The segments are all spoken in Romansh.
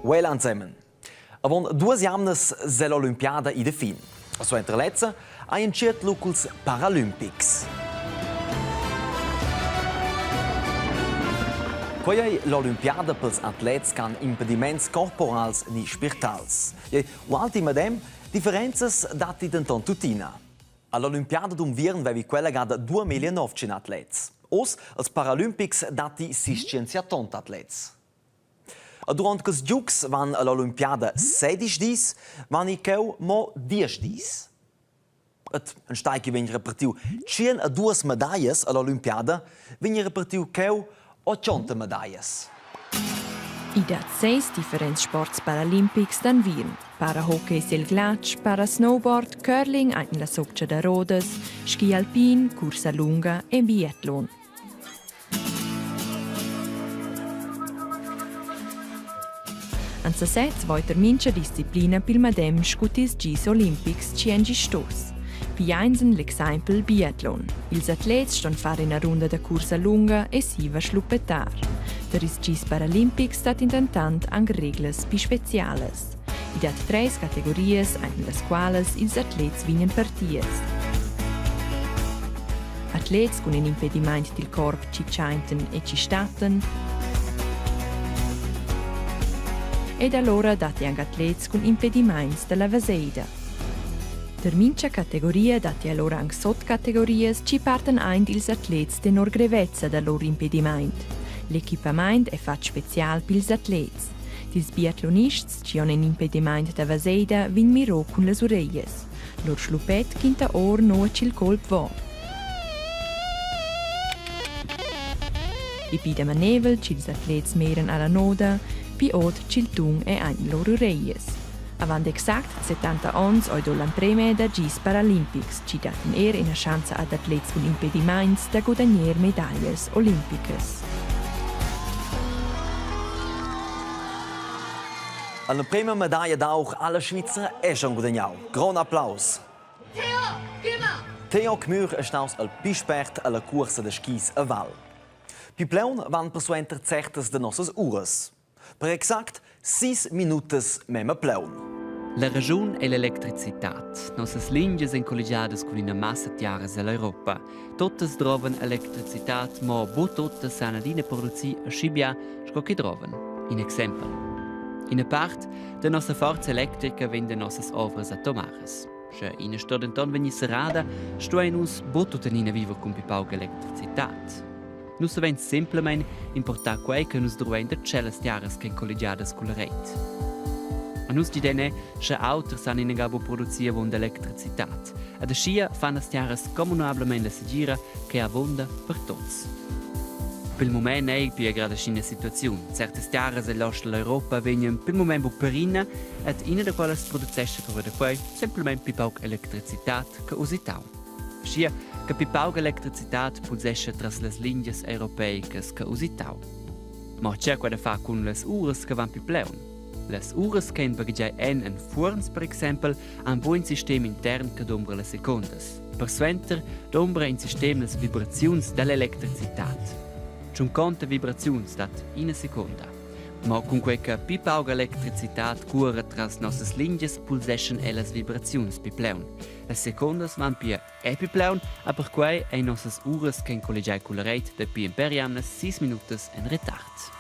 Well ensemen. Avon duas jamnas se l'Olimpiada i de fin. Suenter lezza ha entschiet lu culs Paralimpics. Quei ei l'Olimpiada pels atlets che han impediments corporals ni spirtals. Ei ualti medem, differenzas datti denton tuttina. All'Olimpiada d'unviern vevi quella gada 2900 atlets. Oz als Paralimpics datti 670 atlets. E duront quels giugs van all'Olimpiada sedisch dis, van i cheu mo diesch dis. Ed enstagl che vegn repartiu tschien e duas medaglias all'Olimpiada, vegn repartiu cheu otgonta medaglias. I dat seis differents sports paralimpics d'anviern. Parahockey sil glatsch, parasnowboard, curling aint la sopcha da rodas, ski alpin, cursa lunga e biatlon. An sasez voiter mincha disciplina pil madem scu tils gis olimpics chi èn gistos. Piains en l'exaimpel biatlon. Ils atlets ston far ina runda da cursa lunga e siva schluppettar. Per ils gis paralimpics dat intant anc reglas pi specialas. I dat treis categorias en las qualas ils atlets vegnan partiers. Atlets cun in impedimaint dil corp chi tschaintan e chi stattan. Ed allora datti anche atlets cun impedimaints dalla vaseida. Per mincha categoria datti allora anche sotcategorias chi partan aint ils atlets tenor grevezza da lur impedimaint. L'equipamaint è fatg special pils atlets. Dils biatlonists chi han in impedimaint da vaseida vegn miro cun las ureglias. Lur schluppet quinta or nua ch'il colp va. E pi damanevel ch'ils atlets miran alla noda, pi ot ch'il tun è aint lur ureglias. Avant exact 70 onns oi do l'emprema da gis paralimpics chi dattan er ina schanza ad atlets cun impedimaints da gudagner medaglias olimpicas. All'emprema medaglia d'aur alla Svizra è schon gudagnau. Grond applaus. Theo Gmür è staus al pli spert alla cursa da skis a Val. Pi pleun van persuenter certas da nossas uras. Per exact sis minutas memma plaun. La raschun è l'electricitad. Nossas lingias èn colligiadas cun ina massa tiaras dall'Europa. Totas drovan electricitad, mo buc totas san adina producir aschi bia sco che drovan. In exempel. Ina part da nossa forza electrica vegn da nossas ovras atomaras. Sche ina sto denton vegnir serrada, stuein nus buc tuttenina viver cun pli pauca electricitad. Nus savein semplamein importar quei che nus druein da tschellas tiaras ch'ein colligiadas culla reit. A nus gidein è, sche auters han inaga buc producir avunda electricitad. Ed aschia fan las tiaras communablamein la segira che avunda per tots. Pel mument ei pia grad ina situaziun. Certas tiaras egl ost dall'Europa vegnan pel mument buc perina ed ina da quellas producescha pervia da quei semplamein pli pauc electricitad che usitau. Schia che pli pauca electricitad pulsescha tras las lingias europeicas che usitau. Ma tge quai da far cun las uras che van pli pleun? Las uras che baghegiai en en fuorns per exempel han buc in sistem intern che dumbra las secundas. Persuenter dumbra in sistem las vibraziuns dall'electricitad. Tschunconta vibraziuns dat ina secunda. Ma cunquei che pli pauca electricitad cuora tras nossas lingias pulseschan ellas vibraziuns pli pleun. Las secundas van pia è pli plaun, a perquei ein nossas uras ch'ein colligiai culla reit dapi in per jamnas sis minutas en retard.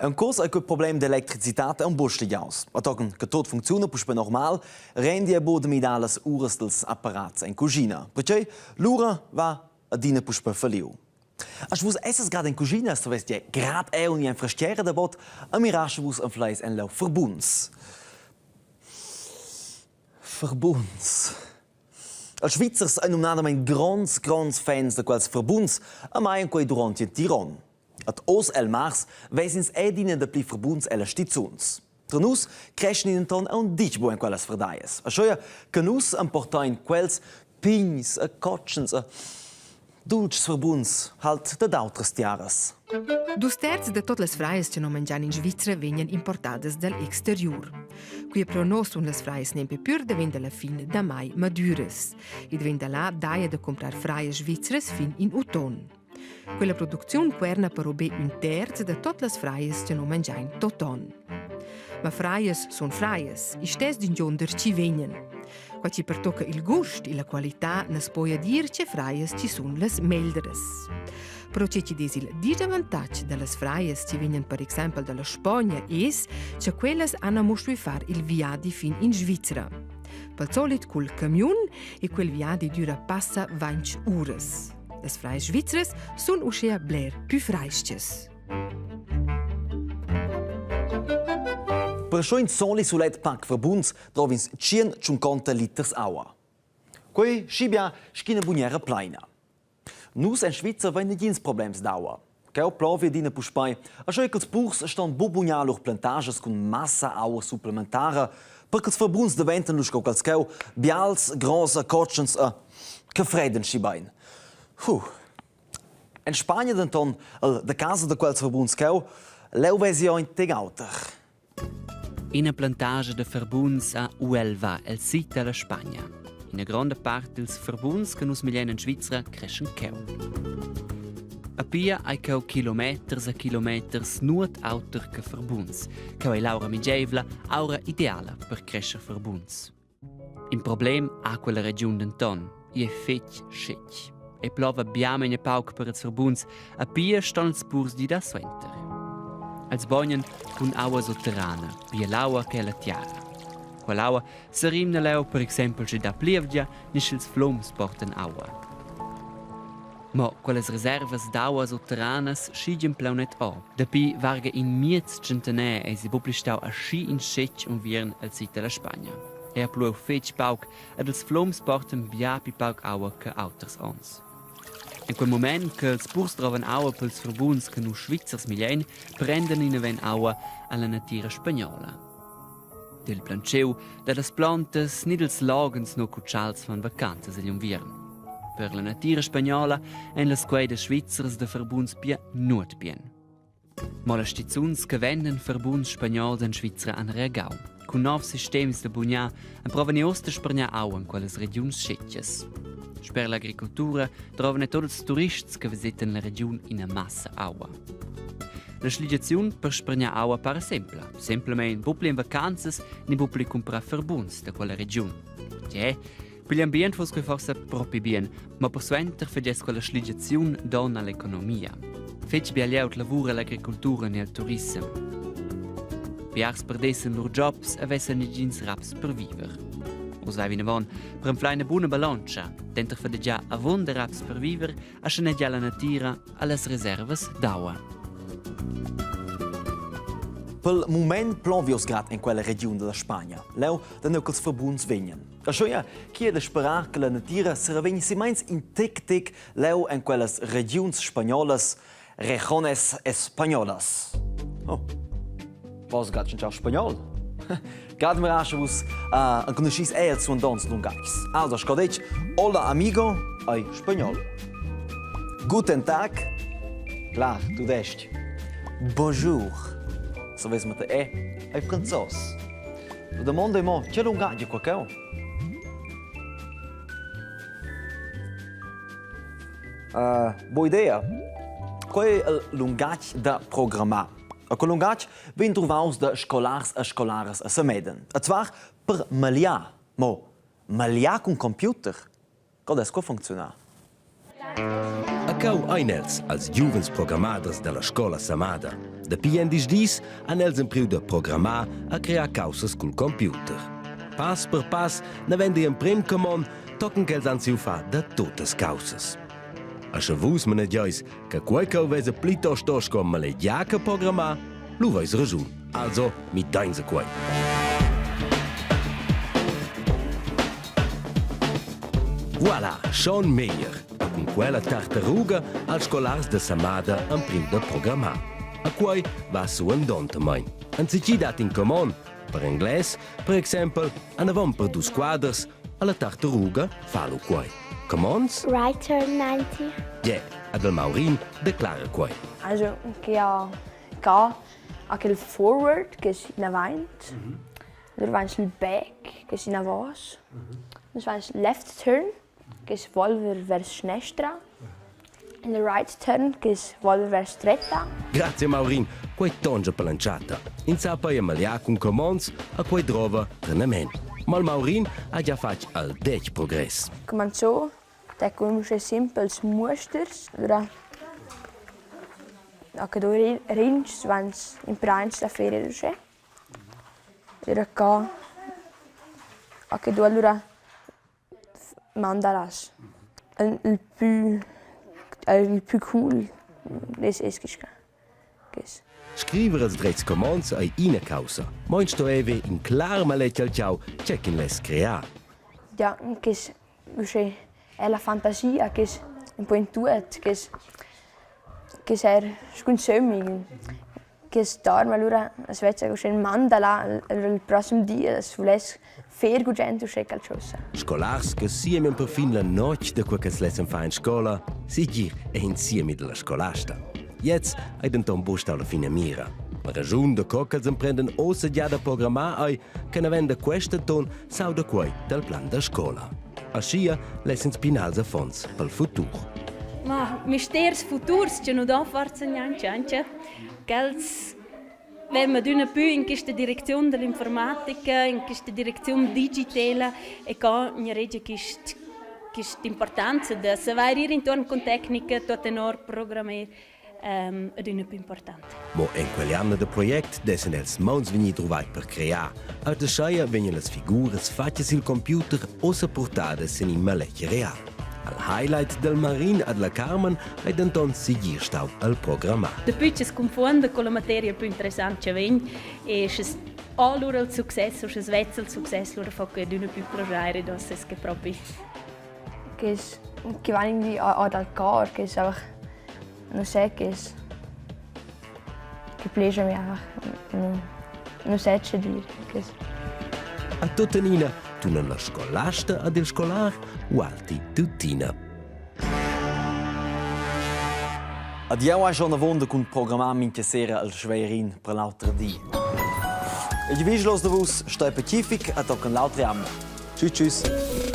En curs ei quei problem d'electricitad aunc buc sligiaus. A tochen che tot funcziuna puspei normal, rendi ei buc da midar las uras dils apparats en cuschina. Pertgei l'ura va adina puspei falliu. A sche vus essas grad en cuschina, savess dir grad eu ni en frestiera da bot, a mirar sche vus anfleis en leu verbuns. Verbuns. Els Svizzers ein numnadamein gronds, gronds fans da quels verbuns, a mai en quei duront igl onn. Ad oz el mars ves'ins adina dapli verbuns ellas stizuns. Tra nus creschan denton aunc ditg buc en quellas ferdaias. Aschia che nus emportein quels pigns e cotschens e dultschs verbuns halt dad autras tiaras. Dus terz da tot las frajas che non mangian in Svizra vegnan importadas dal exteriur. Qui pro nos sun las frajas nempe pür davent alla fin da mai madüras. Id vegn da là daja da comprar frajas svizras fin in uton. Quella producziun cuerna però be ün terz da tuot las frajas cha no mangiain tot on. Ma frajas sun frajas, istess d'ingionder chi vegnan. Qua chi pertocca il gust e la qualità na's poja dir che frajas chi sun las meglras. Però che chi dess il disavantatg da las frajas chi vegnan per exaimpel da la Spagna es cha quellas han amo stui far il viadi fin in Svizra. Pel solit cul camiun e quel viadi düra passa 20 uras. Las frajas svizras sun uschea bler pü frais-chas. Per scho in soli sulet pac verbunds drov'ins 150 liters aua. Quei schi bia sch'ina bugnera pleina. Nus en Svizra vein negins problems d'aua. Cheu plovi adina puspei, aschia ch'ils purs ston buc bugnar lur plantaschas cun massa aua supplementara, per ch'ils farbuns daventan lu sco quels cheu, bials, gronds e cotschens e che fredan schi bein. Huh. En Spagna denton, el da casa da quels farbuns cheu, leu vesi jeu in tec auter. Ina plantascha da farbuns a Huelva el sid dalla Spagna. Ina gronda part dils farbuns che nus migliein en Svizra creschan cheu. A pia hai cheu kilometers e kilometers nuot auter che farbuns. Cheu ei l'aura migeivla, aura ideala per crescher farbuns. In problem ha quella regiun denton, ei è fetg schetg. Ei plova bia memia pauc per ils farbuns, a pia ston ils purs dir da suenter. Els bognan cun aua sutterrana, pia l'aua che la tiara. Quell'aua serimna leu per exempel sche da plievgia ni sch'ils flums portan aua. Mo quellas reservas d'aua sutterranas schigen plaunet o. Dapi varga in miez tschentaner eisi buc pli stau aschi in schetg unviern el sid dalla Spagna. Ei ha pluiu fetg pauc ed ils flums portan bia pli pauc aua che auters onns. En quel mument che ils purs drovan aua pels farbuns che nus Svizzers migliein, prendan inaven aua alla natira spagnola. Dil plantschiu, dallas plontas ni dils loghens nua ch'utschals fan vacanzas egl unviern. Per la natira spagnola ein las queidas svizras da farbuns pia nuot bien. Mo las stizuns che venden farbuns spagnols en Svizra han reagau. Cun novs sistems da bugnar emprovan i oz da spargnar aua en quellas regiuns schetgas. Sper l'agricultura drovan er tuts ils turists che visitan la regiun ina massa aua. La schligiaziun per spargnar aua para sempla. Semplamein buc pli en vacanzas ni buc pli cumprar farbuns da quella regiun. Tge? Pigl ambient fuss quei forsa propi bien, ma persuenter fagess quella schligiaziun donn all'economia. Fetg bia glieud lavura l'agricultura ni el turissem. Biars perdessen lur jobs e vessen negins raps per viver. Oz vai vinavon per anflar ina buna ballontscha, denter fadegiar avunda raps per viver a schanegiar la natira allas reservas d'aua. Pel mument plovi oz grad en quella regiun dalla Spagna, leu da nua ch'ils farbuns vegnan. Aschia chi è da sperar che la natira seravegni silmeins in tec tec leu en quellas regiuns spagnolas, regiones españolas. Oh. Vos grad tschintschar spagnol? Grad mirascha vus uh, enconuschis er ils suandonts lungatgs. Also, sco detg, hola amigo ei spagnol. Guten Tag, klar, tudestg. Bonjour, saveis metter e, ei franzos. La domanda è mo, che lungatg è qua cheu? Uh, buona idea. Quei è il lungatg da programmar. A quel lungatg vegn druvaus da scolars e scolaras a Samedan. E zwar per magliar. Mo magliar cun computer? Co dess quo funcziunar? A cau ein els, als giuvens programmaders dalla scola Samada. Dapi endisch dis han els empriu da programmar a crear caussas cul computer. Pass per pass naven digl emprem camon tochen ch'els han siu far da tuttas caussas. A sche vus manegiais che quei ch'eu vesa plitost sco malegiar che programmar, lu veis raschun. Also, midein se quei. Voilà, schon meglier. Cun quella tartaruga als scolars da Samada empriu da programmar. A quei va suandontamein. Anzichi dat in common, per englais, per exempel, anavon per dus quaders, alla tartaruga fa lu quei. Commons? Right turn 90. Yeah, ad il Maurin declara quei. Also, che ha aquel forward che è in avanti, mm -hmm. Allora vain il back che es inavos, mm -hmm. vain left turn che es volver vers schnestra. Il right turn che es volver vers dretta. Grazie Maurin, quei tongia per l'entschatta. Ins sa poi magliar cun commands, a quei drova trenament. Ma il Maurin ha già fatg al detg progress. Comanzò da cun uschè simpels muosters, allura a che do rinchs vans impraints da fer ed uschè. Era ca a che do allura mandalas. Il pü il pü cool es es quist qua. Quist. Scriver els dretgs commands ei ina caussa, mo ins sto haver in clar maletg al tgau tgei ch'in less crear. Ja, quist uschè è la fantasia ch'es ün po in tuot, ch'es ch'es eir scu ün sömmi. Ch'es dorma alura as vezza uschè ün mandala il prossem di as vuless fer gugent uschè qualchosa. Scolars che siemen perfin la notg da quei ch'els lessan far in scola, segir è in siemi dalla scolasta. Jetzt ei denton buc stau la finamira. La raschun da co ch'els emprenden ossa gia da programmar ei che naven da quest ton s'auda quei dal plan da scola. Aschia lessens pinar els affons pel futur. Ma misters futurs che nu dan forsa gnanca anche quels vem adüna pü in quista direcziun da l'informatica, in quista direcziun digitela e co gnaregia quist quist'importanza da savair ir intuorn cun tecnica, tuot tenor programmer adüna pü important. Mo en quell'jamna da project dessen els mauns vegnir druvai per crear. Ad ascheia vegnan las figuras fatgas sil computer ossa purtadas sin in maletg real. Al highlight del Marin ad la Carmen ei denton segir stau al programmar. Daplü chi's confuonda con la materia plü interessant cha vegn e sche ho lura il success o sche svezza il success, lura fa que adüna pü plaschair ed uossa es que propi Che es che van irgendwie auch dal cor, che es einfach nu sé che es che plescha mi einfach nu nu sé che dir che es. A tuttenina tunan la scolasta ad il scolar ualti tuttina. Ad jeu hai schon avunda cun programmar mintga sera il Schweirin per l'auter di. Il giuvischlos da vus stai pacific a tochen l'autra jamna. Tschüss tschüss.